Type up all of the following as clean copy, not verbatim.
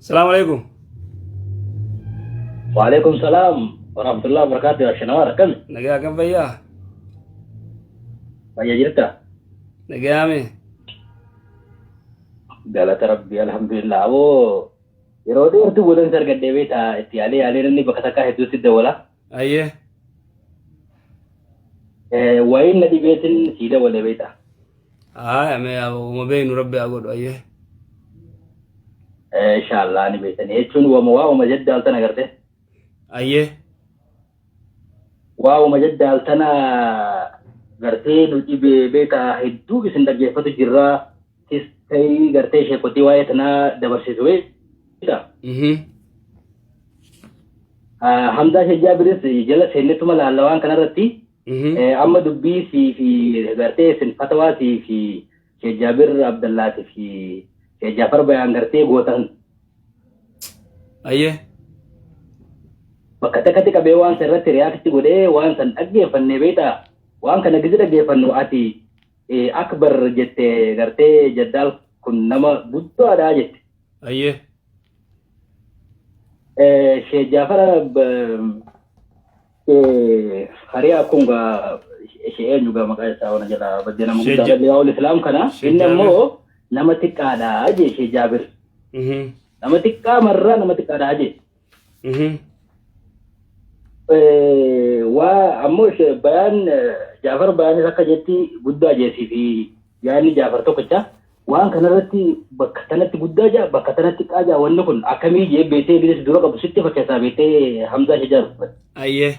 Salaamu alaikum. Waalaikum salaam warahmatullahi wabarakatuh. Yaa Shanawar akkami? Nagaa akkam fayyaa? Fayyaa jirta? Nagaame. Galata Rabbii alhamdulillah. Aboo yeroo dheertuu boodan si argadhee beektaa itti yaalee yaalee namni bakka takkaa hedduutti dawwala. Ayyee. Wayiin na dhibeetin sii dawwale beektaa. Haa mee uma beeynu rabbi haa godhu ayyee. Inshallah ni beektanii jechuun wama waa wama jaddaal tana garte. Ayyee. Waa wama jaddaal tana gartee nu dhibee beektaa hedduu isin dhaggeeffatu jirra. Tis ta'ii gartee sheekotii waa'ee tanaa dabarsitu beektaa. Hamzaa Sheekh Jaabiris jala seennetuma laalla waan kanarratti. Amma dubbii sii fi gartee isin fatawaa sii fi Sheekh Jaabir Abdallaati fi Sheekh Jaafar Bayaan gartee gootan Ayyee. Bakka takkatti qabee waan san irratti react godhee waan san dhaggeeffanne beektaa waan kana gizi dhaggeeffannu ati akbar jette gartee jaddaal kun nama guddaadha jette. Ayyee. Sheekh Jaafar Hariyaa kun gaa ishee eenyu gaa maqaa isaa wana jala baddee nama Sheekh guddaa liwaa'ul islaam kana Sheekh inni Jaabir. ammoo nama xiqqaadha jee Sheekh Jaabir. Nama xiqqaa marraa nama xiqqaadha jee. Waa ammoo bayaan Jaafar bayaanis akka jetti guddaa jeesii fi yaadni Jaafar tokkicha waan kanarratti bakka tanatti guddaa jaa bakka tanatti xiqqaa jaa wanni kun akkamii jee beetee bilis dura qabu sitti fakkeessaa beetee Hamzaa Shajaar. Ayyee.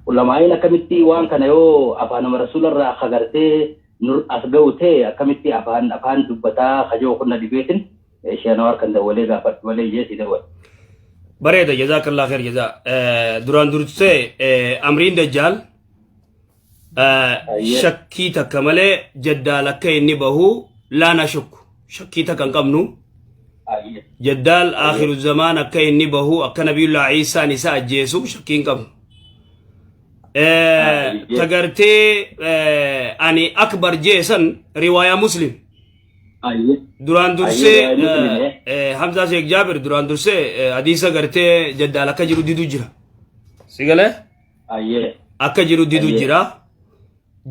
Ulamaa'iin akkamitti waan kana yoo afaanuma rasuularraa kagartee nur as ga'u ta'e akkamitti afaan afaan dubbataa kajoo kun na dhibeetin ishee Anwaar kan dawwalee gaafadhu malee jee si dawwale. Bareeda jazaakallah khair jazaa. Duraan dursee amriin dajjaal shakkii takka malee jaddaal akka inni bahu laa nashukku shakkii takka hin qabnu. Jaddaal akhiru zamaan akka inni bahu akka nabiyullaa Iisaan isa ajjeesu shakkii hin qabnu. Tagartee ani akbar jeesan riwaayaa muslim. Duraan dursee Hamzaa Sheekh Jaabir duraan dursee hadiisa gartee jaddaal akka jiru didu jira. Si galee? Akka jiru didu jira.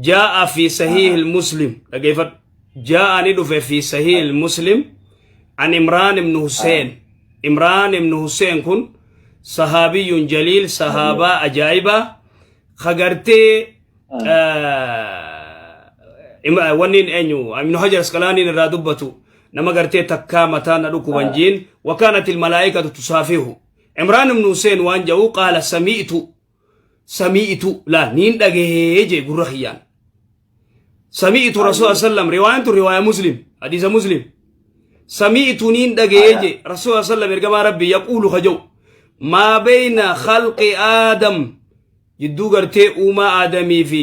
Jaa'a fi sahiih muslim dhageeffadhu. Jaa'a ni dhufe fi sahiih muslim an Imraan ibn Hussein. Imraan ibn Hussein kun sahaabiyyun jaliil sahaabaa ajaa'ibaa ka gartee wanniin eenyu Ibn Hajar Asqalaaniin irraa dubbatu nama gartee takkaa mataa na dhukkuban jiin wakaanat ilmalaa'ikatu tusaafihu Imraan ibn Hussein waan jedhu qaala sami'tu sami'tu laal niin dhagahee jee gurra kiyyaan sami'tu rasuula sallam riwaayaan tun riwaaya muslim hadiisa muslim sami'tu niin dhagahee jee rasuula sallam ergamaa rabbi yaquulu ka jedhu maa bayna khalqi aadam jidduu gartee uumaa aadamii fi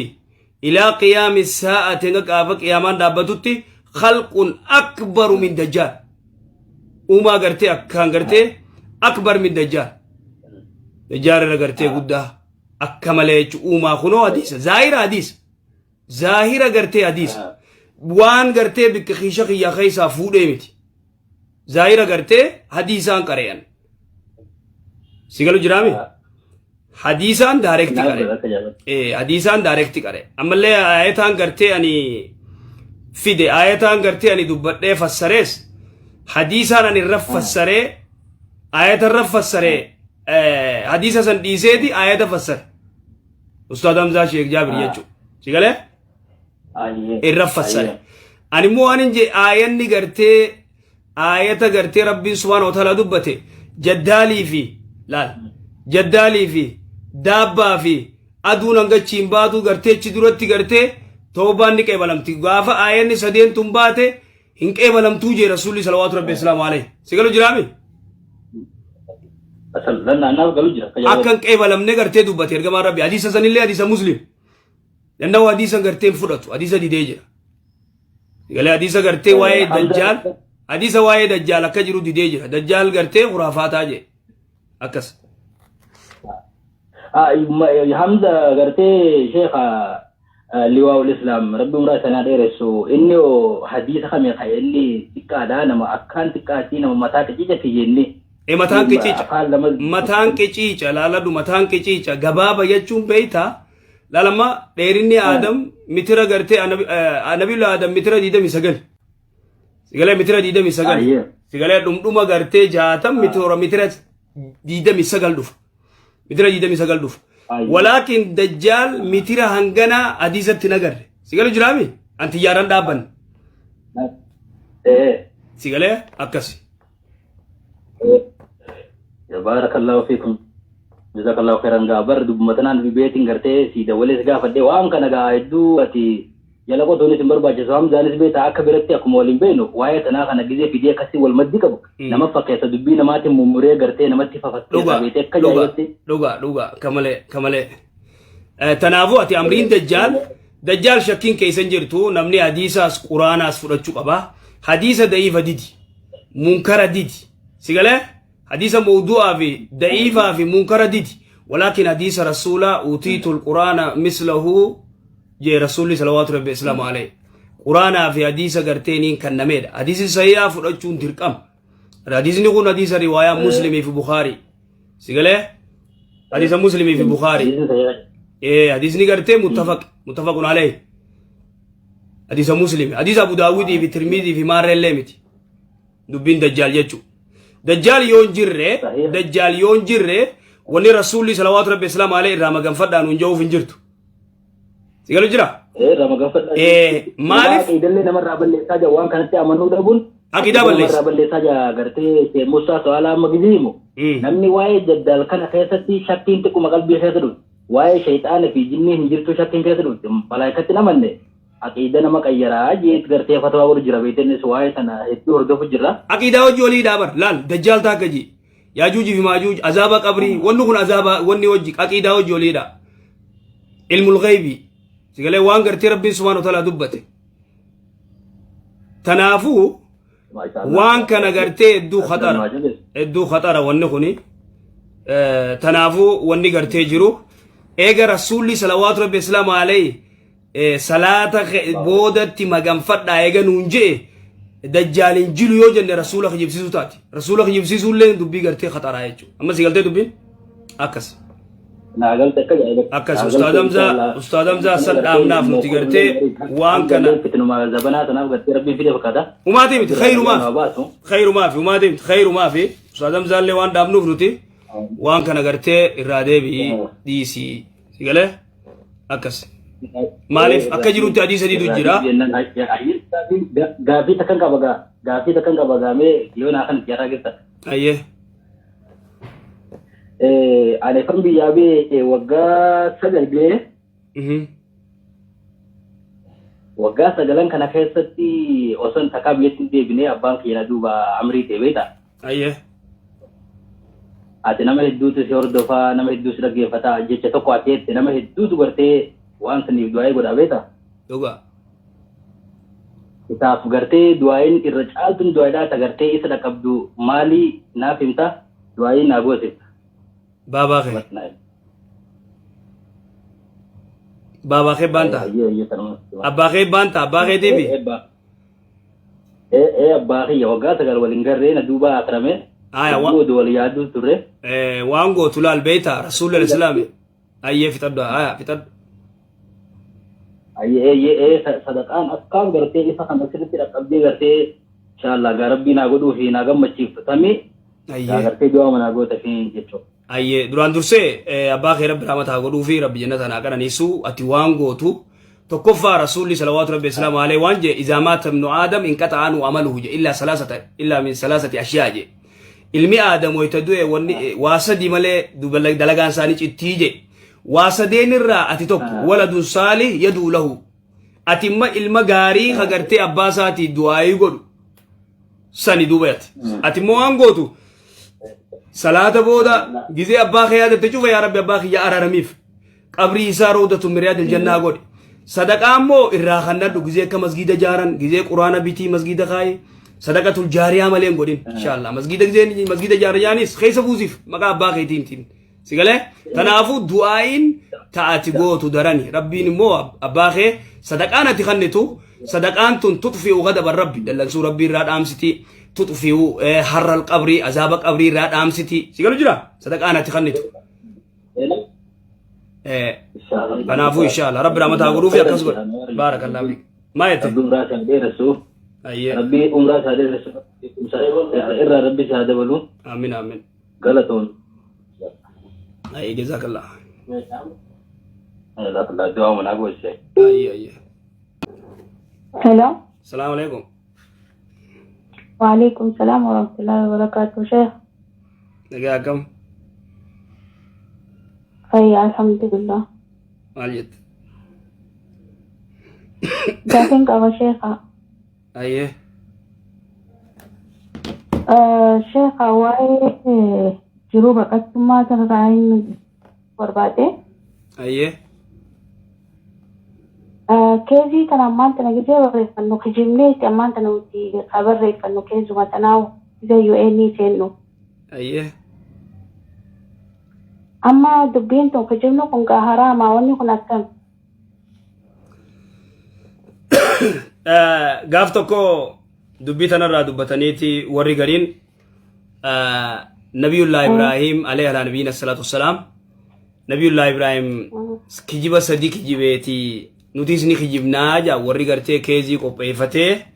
ilaa qiyaami saa'ati hanga qaafa qiyaamaan dhaabbatutti khalqun akbaru min dajjaal uumaa gartee akkaan gartee akbar min dajjaal dajjaal irra gartee guddaa akka malee jechu uumaa kunoo hadiisa zaahira hadiisa zaahira gartee hadiisa waan gartee bikka kiisha kiyyaa keessaa fuudhee miti zaahira gartee hadiisaan qare'an si galu jiraami hadiisaan daarekti qare hadiisaan daarekti qare ammallee aayataan gartee ani fide aayataan gartee ani dubbadhee fassarees hadiisaan ani irra fassaree aayata irra fassaree hadiisa san dhiiseeti aayata fassare ustaad Hamzaa Sheekh Jaabir jechuudha si galee irra fassare. Ani immoo waan hin jee aayanni gartee aayata gartee rabbiin subhaanahu wa ta'ala dubbate jaddaalii fi laal jaddaalii fi daabbaa fi aduun hanga achiin baatu gartee achi duratti gartee toobaan ni qeebalamti gaafa aayanni sadeen tun baate hin qeebalamtuu jee rasuulli salawaatu rabbi islaamu alayhi si galu jiraami akka hin qeebalamne gartee dubbate ergamaan rabbi hadiisa sanillee hadiisa muslim Danda'u hadiisa gartee hin fudhatu. Hadiisa didee jira. Galee hadiisa gartee waa'ee dajjaal hadiisa waa'ee dajjaal akka jiru didee jira. Dajjaal gartee khuraafaataa jee. Akkas. Hamza gartee sheekha Liwaa'ul Islaam rabbi umraa sanaa dheeressu inni hadiisa kami ka inni xiqqaadha nama akkaan xiqqaatii nama mataa qicicati jenne. E mataan qiciica. Afaan lama. Mataan qiciica laaladhu, mataan qiciica gabaaba jechuun beeyta laalama dheerinni Aadam mitira gartee Nabiyyu Aadam mitira 29 sigalee mitira 29 sigalee dhumdhuma gartee 60 mitira 29 dhufa, mitira 29 dhufa. Walaakin dajjaal mitira hangana hadiisatti nagarre sigalee jiraami an xiyyaaraan dhaabbanne. Sigalee akkasi. Baarakallahu fiikum. Jazakallahu khairan gaa bar dubbatanaan beetiin gartee si dawwalees gaafadhe waan kana gaa hedduu ati jala qotuunis hin barbaachisu. Hamzaanis beektaa akka biratti akkuma waliin beeknu waa'ee tanaa kana gizee fidee akkasii wal maddi qabu nama fakkeessa dubbii namaatiin mummuree gartee namatti fafakkeessa beetee akka jaayibatti. Dhuga, dhuga, kamalee, kamalee. Tanaafuu ati amriin dajjaal shakkiin keessa hin jirtu. Namni hadiisaas quraanaas fudhachuu qaba. Hadiisa da'iifa didi, munkara didi, sigalee hadiisa mawdu'aa fi da'iifaa fi munkara didi. Walaakin hadiisa rasuulaa utiitul quraana mislahu jee rasuulli salawaatu rabbi islaamu alayhi quraanaa fi hadiisa garteeniin kennameedha. Hadiisi sahihaa fudhachuun dirqama. Hadiisni kun hadiisa riwaayaa Muslimii fi Bukaarii, sigalee hadiisa Muslimii fi Bukaarii. Hadiisni gartee muttafaqun alayhi, hadiisa Muslimi, hadiisa Abu Daawudii fi Tirmidii fi maarreellee miti. Dubbiin dajjaal jechuu dajjaal yoo hin jirre, dajjaal yoo hin jirre, wanni rasuulli salawaatu rabbi islaam alayhi irraa maganfadhaan hin ja'uuf hin jirtu. Sigalu jira? Irraa maganfadhaa. Maaliif? Aqiidallee namarraa balleessaa jira waan kanatti amanuu dhabuun. Aqiidaa balleessa. Namarraa balleessaa jira gartee Sheekh Musaa So'aalaa amma gizee himu. Namni waa'ee dajjaal kana keessatti shakkiin xiqquma qalbii keessa dhufte. Waa'ee shayxaana fi jinnii hin jirtu shakkiin keessa dhufte. Malaayikatti hin amanne. Aqiida nama qayyaraa jeet gartee fatwaa godhu jira beektennis waa'ee sana hedduu hordofu jira. Aqiidaa hojii olii dhaabar laal dajjaal taakka ji. Yaajuuji fi maajuuj azaaba qabrii wanni kun azaaba wanni hojii aqiidaa hojii oliidha. Ilmul ghaybii sigalee waan gartee rabbiin subhaanahu wa ta'ala dubbate. Tanaafuu waan kana gartee hedduu khaxara, hedduu khaxara wanni kuni. Tanaafuu wanni gartee jiru eega rasuulli salawaatu rabbi islaamu alayhi salaata boodatti maganfadhaa eega nuun je'e, dajjaalin jilu yoo jenne rasuula kijibsiisuu taati. Rasuula kijibsiisuu illee dubbii gartee khaxaraa jechuudha. Amma si galtee dubbiin akkas. Naa galte akka jaa'ibatti. Akkas Ustaaz Hamzaa, Ustaaz Hamzaa san dhaamnaaf nuti gartee waan kana. Fitnuma zabanaa sanaaf gartee rabbiin fide fakkaata. Umaatii miti, khayrumaaf. Baasu. Khayrumaaf umaatii miti, khayrumaaf. Ustaaz Hamzaa illee waan dhaamnuuf nuti waan kana gartee irraa deebi'ii dhiisii. Si galee akkas. Maaliif akka jirutti adii sadiitu jira. Gaaffii takkan qaba gaa. Gaaffii takkan qaba gaa mee yoo naa kan jaraa keessa. Ayyee. Ani kan biyyaa bee waggaa 9 ga'ee waggaa sagalan kana keessatti osoo hin takkaa biyyatti hin deebinee abbaan kiyya na duuba amrii ta'e beektaa. Ayyee. Ati nama hedduutu si hordofaa, nama hedduu si dhaggeeffataa, jecha tokko ati jette nama hedduutu gartee waan saniif du'aa'ee godhaa beektaa. Dhugaa. Isaaf gartee du'aa'iin irra caaltuun du'aa'idhaa ta gartee isa dhaqqabdu maalii naaf himta du'aa'ii naa goosifta. Baabaa kee. Baabaa kee baanta. Abbaa kee baanta abbaa keetiifi. Ee, abbaa kiyya waggaa 9 waliin garree na duuba akirame. Aya, Booda wal yaaduu turre. Waan gootu laal beeyta rasuulli islaami. Ayyee, fixadhu, aya, fixadhu. Ayyee, sadaqaan akkaan gartee isa kana sirriitti dhaqqabdee gartee inshallah gaa rabbii naa godhuu fi naa gammachiiftu tamii gaa gartee du'aa manaa goota fi jechuudha. Ayyee, duraan dursee abbaa kee rabbi rahmata haa godhuu fi rabbi jannata haa qananiisu. Ati waan gootu tokkoffaa rasuulli salawaatu rabbi islaamu alayhi waan jee izaa maata ibnu aadam inqaxa anu amaluhu je illaa salaasata illaa min salaasati ashyaa je. Ilmi aadam wayta du'e wanni waa sadi malee dalagaan isaanii cittii je. Waa sadeen irraa ati tokko waladun saalih yaduu lahu. Ati imma ilma gaarii ka gartee abbaa isaatii du'aayii godhu sani duuba ati. Ati immoo waan gootu salaata booda gizee abbaa kee yaadatte cufa yaa rabbi abbaa kiyya araaramiif qabrii isaa rawdatu min riyaadil jannaa godhi. Sadaqaa immoo irraa kannadhu gizee akka masgiida jaaran, gizee quraana bitii masgiida kaayi, sadaqatul jaariyaa malee hin godhin inshallah. Masgiida gizee masgiida jaaran yaanis keessa buusiif maqaa abbaa keetiin. Si galee? Kanaafuu du'aa'iin Ta'ati gootu darani rabbiin immoo abbaa kee sadaqaan ati kennitu sadaqaan tun tuxfi'u ghadaba rabbi, dallansuu rabbii irraa dhaamsiti, tuxfi'u harral qabrii, azaaba qabrii irraa dhaamsiti. Si galu jira sadaqaan ati kennitu. Kanaafuu inshallah rabbi rahmataa godhuufi akkas godha. Baarakallahu fiik. Maa jette? Rabbi umraa isaa dheeressu. Ayyee. Rabbi umraa isaa dheeressu. Irraa rabbi isaa dabalu. Amiin, amiin. Galatoon. Ayyee, jazakallah. Allah du'a manaa goosise. Ayyee, ayyee. Hello. Salaamu alaikum. Waalaikum salam warahmatullahi wabarakatuh. Sheikh. Nagaa akkam? Fayyaa, alhamdulillah. Maal jette? Gaafiin qaba, Sheikha. Ayyee. Sheikha, waa'ee jiruu baqattummaa sanarraa inni barbaade. Ayyee. Case kana ammaan tana gisee barreeffannu kijibneeti ammaan tana nuti ka barreeffannu keessuma tanaa isa UN seennu. Ayyee. Amma dubbiin tun kijibni kun gaa haraamaa, wanni kun akkam? Gaaf tokko dubbii tanarraa dubbataniiti warri gariin Nabiyullah Ibrahim alayhi ala nabiyina salatu wassalaam, Nabiyullah Ibrahim kijiba sadi kijibeeti, nutis ni kijibnaa jaa warri gartee case qopheeffatee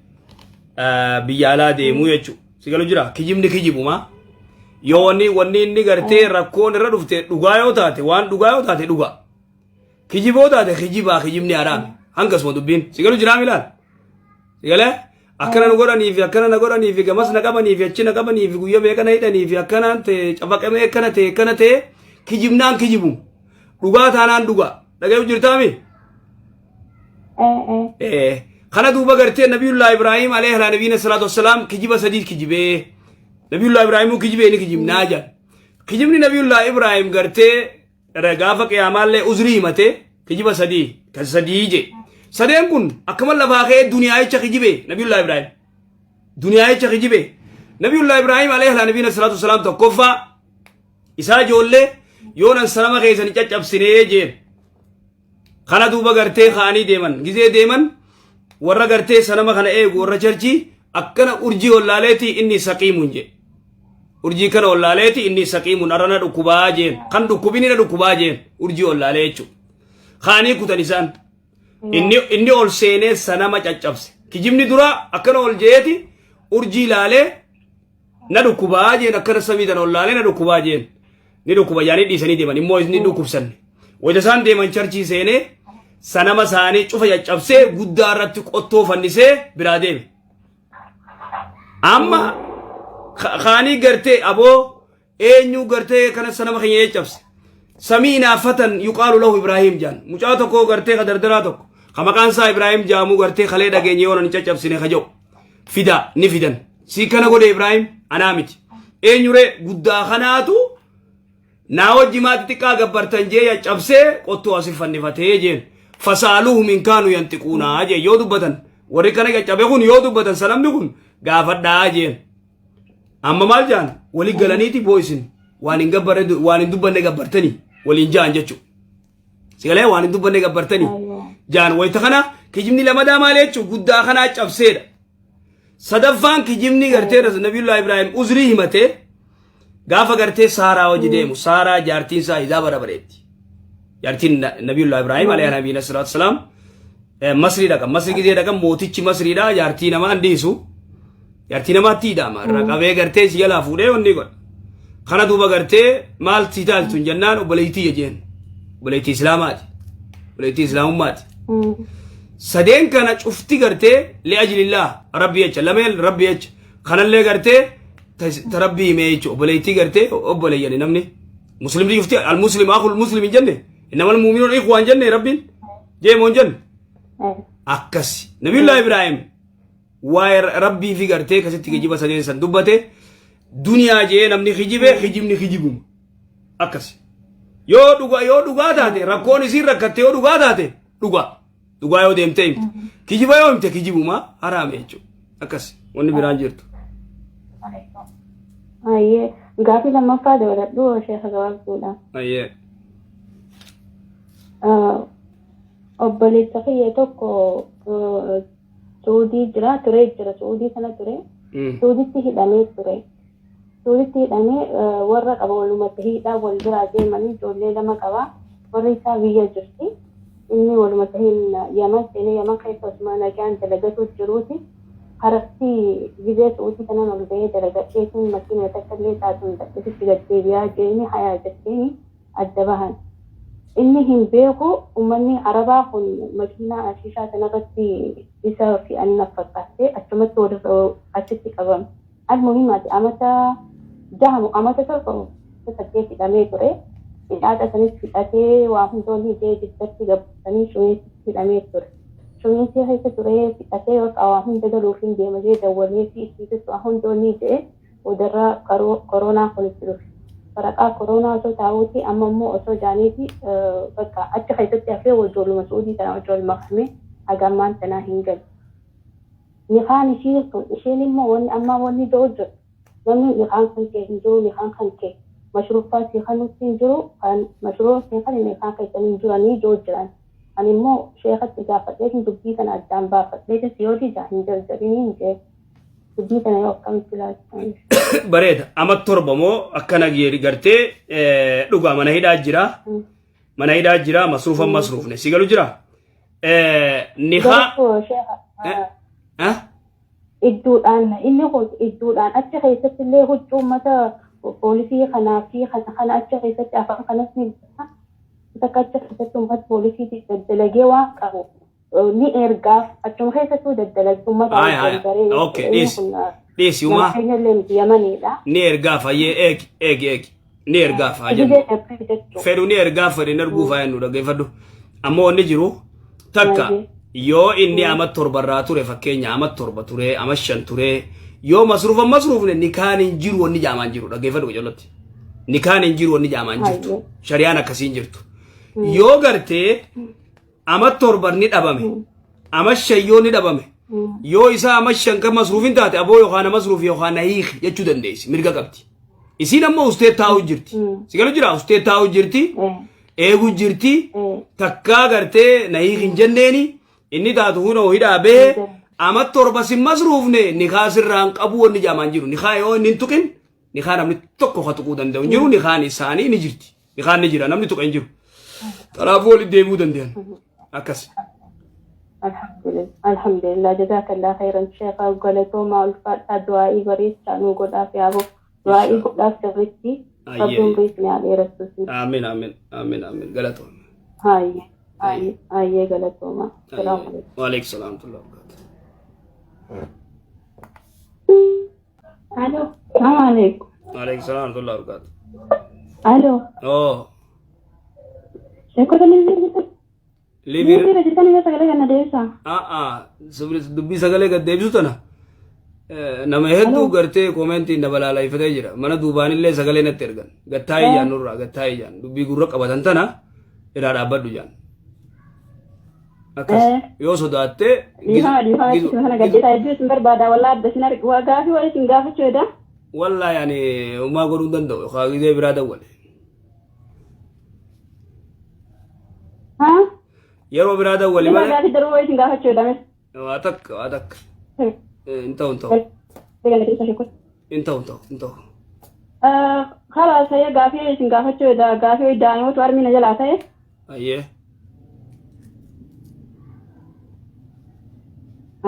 biyya alaa deemuu jechu. Si galu jira, kijibni kijibuma. Yoo wanni inni gartee rakkoon irra dhufte dhugaa yoo taate, waan dhugaa yoo taate dhugaa, kijiboo taate kijibaa, kijibni haraami. Hangasuma dubbiin. Si galu jiraa milaal? Si galee? Akkana nu godhanii fi akkana na godhanii fi gamas na qabanii fi achi na qabanii fi guyyaa meeqa na hidhanii fi akkanaan ta'e, cafaqamee akkana ta'e, akkana ta'e, kijibnaan kijibu, dhugaa taanaan dhugaa. Dhagayu jirtaami? Kana duuba gartee Nabiyullah Ibrahim alayhi ala nabiyina salaatu wassalaam kijiba sadii kijibee, Nabiyullah Ibrahimuu kijibee ni kijibnaa jedhan. Kijibni Nabiyullah Ibrahim gartee gaafa qiyaamaallee uzrii himatee kijiba sadii kan sadii je. Sadeen kun akkuma lafaa ka'ee duniyaa'icha kijibee Nabiyullah Ibrahim. Duniyaa'icha kijibee. Nabiyullah Ibrahim alayhi ala nabiyina salaatu wassalaam tokkoffaa isaa ijoollee yoonan sanama keessan caccabsinee jeen. Kana duuba gartee ka'anii deeman. Gizee deeman warra gartee sanama kana eegu, warra church, akkana urjii wallaaleeti inni saqiimuun jedhe. Urjii kana wallaaleeti inni saqiimuun arrana dhukkubaa jeen. Kan dhukkubini na dhukkubaa jeen urjii wallaalee jechuudha. Ka'anii kutan isaan. Inni ol seenee sanama caccabse. Kijibni dura akkana ol jeeti urjii laalee na dhukkubaa jeen, akkana samii tana ol laalee na dhukkubaa jeen. Ni dhukkuba yaanii dhiisanii deeman, immoo inni dhukkubsanne. Wayita isaan deeman church seenee sanama isaanii cufa caccabsee guddaa irratti qottoo fannisee biraa deeme. Amma kaanii gartee aboo eenyu gartee kana sanama keenya caccabse? Sami'naa fatan yuqaalu lahu Ibraahim jaan. Mucaa tokko gartee ka dardaraa tokko ka maqaan isaa Ibraahim jaamu gartee kalee dhageenye yoo nan caccabsine ka jedhu fidaa. Ni fidan. Si kana godhe Ibraahim? Anaa miti. Eenyuree? Guddaa kanaatu naa wajji maa xixiqqaa gabbartan jee caccabsee qottoo asii fannifatee jeen. Fasaaluhum in kaanu yanxiquunaa jee, yoo dubbatan warri kana caccabe kun yoo dubbatan sanamni kun gaafadhaa jeen. Amma maal jaan? Walii galaniiti boo isin waan hin gabbarre, waan hin dubbanne gabbartanii waliin jaan jechuudha. Sigalee waan hin dubbanne gabbartanii jaan. Wayita kana kijibni lamadaa maal jechuun guddaa kanaa cabseedha. Sadaffaan kijibni gartee Nabiyullah Ibrahim uzrii himatee gaafa gartee Saaraa wajji deemu, Saaraa jaartiin isaa hijaaba bareetti. Jaartiin Nabiyullah Ibrahim alayhi nabiyina salaatu salaam Masrii dhaqan. Masrii gizee dhaqan mootichi Masriidha jaartii namaa hin dhiisu. Jaartii namaatti hidhama. Irra qabee gartee si jalaa fuudhee wanni godha. Kana duuba gartee maal si taasisu hin jennaan obboleettii jeen. Obboleettii Islaamaati. Obboleettii Islaamummaati. Sadeen kana cufti gartee li'ajlillah, rabbi jecha, lameen rabbi jecha, kanallee gartee ta rabbii himee jechuudha. Obboleettii gartee obboleeyyani namni muslimni cufti al-muslim akhul muslim hin jenne, innamal mu'minuun ikhwaa hin jenne, rabbiin jeemoo hin jenne. Akkasi Nabiyullah Ibrahim waa'ee rabbii fi gartee akkasitti kijiba sadeen san dubbate. Duniyaa jee namni kijibe kijibni kijibuma akkasi. Yoo dhugaa taate, rakkoon isiin rakkatte yoo dhugaa taate dhugaa dhugaa yoo deemtee himte, kijiba yoo himte kijibuma haraame jechuudha. Akkas, wanni biraan jirtu. Ayyee, gaafii lammaffaa dabaladhu, sheeka, gabaabsuudha. Ayyee. Obboleessa kiyya tokko Suudii jira turee jira, Suudii sana ture. Suuditti hidhamee ture. Suuditti hidhamee warra qaba, walumatti hidhaa wal biraa deemanii, ijoollee lama qaba. Warri isaa biyya jirti. Inni walumatti hin Yaman seenee, Yaman keessa osuma nagaan dalagatu jiruuti. Karatti gizee Suudii kanan ol bahee dalagadheetiin makiinuma takka illee taatuun dadhisitti gad deebi'aa jeeni hayaa jetteeni adda bahan. Inni hin beeku, uummanni Arabaa kun makiinaa ashiishaa sanarratti isa fe'anii na fakkaatte, achumatti walirra achitti qabame. Almuhim ati amata 6 amata 7 8 hidhamee ture. Hidhaata sanis hidhatee waa hundoon hidhee jiddatti gabbisanii shumeessitti hidhamee ture. Shumeessii keessa turee hidhatee bakka waa hunda galuuf hin deema jee dawwalee fi isiitis waa hundoon ni jedhe, boodarra koronaa kun itti dhufe. Waraqaa koronaa osoo taa'uuti amma immoo osoo jaaniiti bakka achi keessatti hafee ijoolluma Suudii kana wajji wal makamee haga ammaan tanaa hin galu. Nikaan ishii sun isheen immoo wanni ammaa wanni jiru jiru. Namni nikaan kan kee hin jiru, nikaan kan kee mashruufaa sii kanutti hin jiru, kan mashruufa sii kan nikaan keessan hin jiranii jiru jiran. Ani immoo sheekatti gaafadheetiin dubbii kana addaan baafadheetis yoo dida hin jarjarinii jee. Dubbii kana yoo akkamitti ilaaltan? Bareeda. Ama 7 moo akkana gartee dhugaa mana hidhaa jira. Mana hidhaa jira, masruufa masruufne. Si galu jira? Nikaa. Garuu sheeka idduudhaan inni kun idduudhaan achi keessatti illee huccuu uummata poolisii kanaa fi kana kana achi keessatti afaan kanas ni beeka. Takka achi keessatti uummata poolisiitiif daddalagee waan qabu ni ergaaf, achuma keessattuu daddalagee uummata Haya haya. garee. Okay, Inni dhiisi. kun Dhiisi nama umaa keenya illee miti, Yamaniidha. Ni ergaaf hayyee, eegi eegi eegi. Ni ergaaf haa jennu. Gizee darbee jechuudha. Fedhu ni ergaaf, fedhin erguuf haa jennu, dhaggeeffadhu. Ammoo wanni jiru takka Hayyee. yoo inni ama torbarraa ture, fakkeenya ama 7 ture, ama 5 ture, yoo masruufa masruufne nikaan hin jiru wanni jaamaan jiru, dhaggeeffadhu qacollotti. Nikaan hin jiru wanni jaamaan jirtu. Hayyee. Shari'aan akkasii hin jirtu. Yoo gartee ama 7 ni dhabame, ama 5 yoo ni dhabame, yoo isaa ama 5 kan masruufin taate, aboo yookaan masruuf yookaan na hiiki jechuu dandeessi, mirga qabdi. Isiin ammoo ustee taa'u jirti. Si galu jira, ustee taa'u jirti. Eegu jirti. Takkaa gartee na hiiki hin jenneeni, inni taatu huna hidhaa bahee ama 7 sin masruufne nikaa sirraan qabu wanni jaamaan jiru. Nikaa yoo inni hin tuqin nikaa namni tokko ka tuquu danda'u hin jiru, nikaan isaanii ni jirti. Nikaan ni jira, namni tuqa hin jiru. Kanaafuu walitti deebi'uu danda'an. Akkas. Alhamdulillah, alhamdulillah, jazakallah khairan sheekha, galatoomaa, ulfaadhaa, du'aa'ii bareechaa nuu godhaaf, yaaboo du'aa'ii godhaaf sirriitti. Ayyee. Rabbiin umrii isin haa dheeressu. Amiin amiin amiin amiin, galatoom. Hayyee hayyee hayyee, galatoomaa. Salaamu alaikum. Waalaikum salaam wa rahmatullahi wa barakatuh. Alo, salaamu alaikum. Waalaikum salaam wa rahmatullahi wa barakatuh. Alo, Oh, sheekota liivii Liivii irra jirtan irra sagalee kana deebisaa. Ah, dubbii sagalee gad deebisu tana. Nama hedduu gartee koomentiin na balaaleffatee jira. Mana duubaanillee sagalee natti ergan. Gattaa'ee jaan nurraa gattaa'ee jaan. Dubbii gurra qabatan tana irraa dhaabbadhu jaan. Akkas yoo sodaattee Dhiifama dhiifama, isin kana gaddeetaa hedduu isin barbaada, wallaa adda isin argu waa gaafii wayii isin gaafachuu eda. Wallaahi ani homaa godhuu hin danda'u. Yookaan gizee biraa dawwale. Haa? Yeroo biraa dawwale Dhiifama, malee. gaafii daruu wayii isin gaafachuu eda. Waa takka waa takka. Hin ta'u hin ta'u. Hin ta'u hin ta'u hin ta'u. Karaa sayya gaafii isin gaafachuu eda, gaafii wayii daa'imatu armiina jalaa ta'e. Ayyee.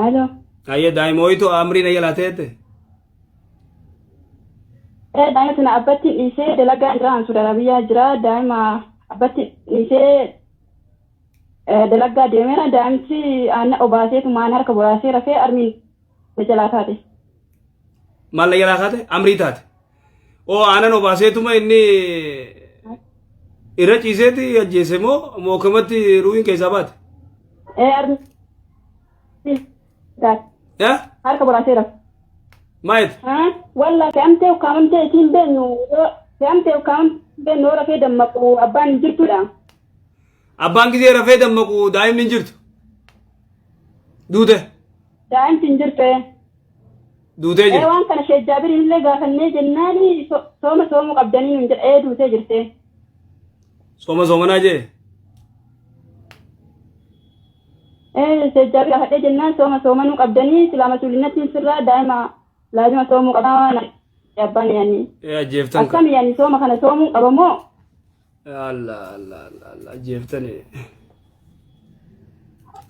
Alo. Ayyee, daa'ima wayitu amrii na jalaa ta'eette. Daa'ima sana abbatti dhiisee dalagaa jira, Saudi Arabiyaa jira, daa'ima abbatti dhiisee dalagaa deemeera, daa'imti aannan obaaseetu maan harka boraasee rafee armiin na jalaa taate. Maal na jalaa kaate? Amrii taate. Oo, aanan obaaseetuma inni irra ciiseeti ajjeese moo mookamatti ruuhin keessaa baate? Armiin taate. Yaa? Harka boraasee rafe. Maayet? Walla fe'amtee ukkaamamtee isiin beennu, fe'amtee ukkaamamtee beennu, yoo rafee dammaqu abbaan hin jirtudha. Abbaan gizee rafee dammaqu daa'imni hin jirtu. Duute. Daa'imti hin jirtu. Duutee jirti. Waan kana Sheek Jaabiriin illee gaafannee jennaan sooma soomuu qabdanii nuun jedha, duutee jirte. Sooma soomanaa jee. Sejjaabii gaafadhee jennaan sooma soomanuu qabdanii silaa masuulinnattiin sirraa daa'ima laazima soomuu qabaa abbaan yaani. Ee ajjeeftan ka. Akkami yaani sooma kana soomuu qaba moo? Allah Allah Allah Allah ajjeeftani.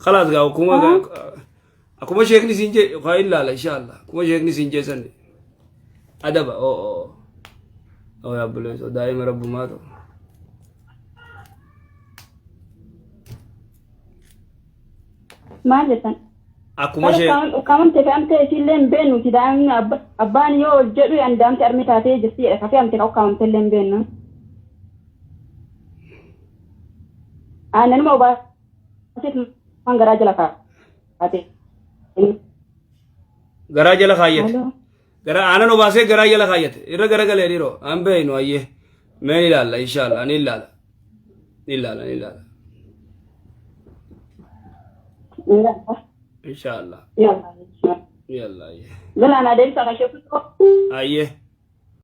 Khalaas gaa akkuma akkuma sheekni siin jee haa ilaala inshallah akkuma sheekni siin jee sanni. Adaba oo oo oo yaa obboleessoo daa'ima rabbumaa ta'u. Maal jettan? Akkuma ishee Ukkaamamte fe'amte isiillee hin beennuti daa'imni abbaan yoo ol jedhu yan daa'imti armi taatee jirti jedha ka fe'amte ka ukkaamamte illee hin beennu. Aananuma obaaseet man garaa jala kaa'ate. Garaa jala kaayyate. Gara aanan obaasee garaa jala kaayyate. Irra garagalee dhiiroo an beeynu ayyee. Mee ni ilaalla inshallah ni ilaala. Ni ilaala ni ilaala. Inshallah. Yalla ayyee. Galaan adeemsa kan sheeku. Ayyee.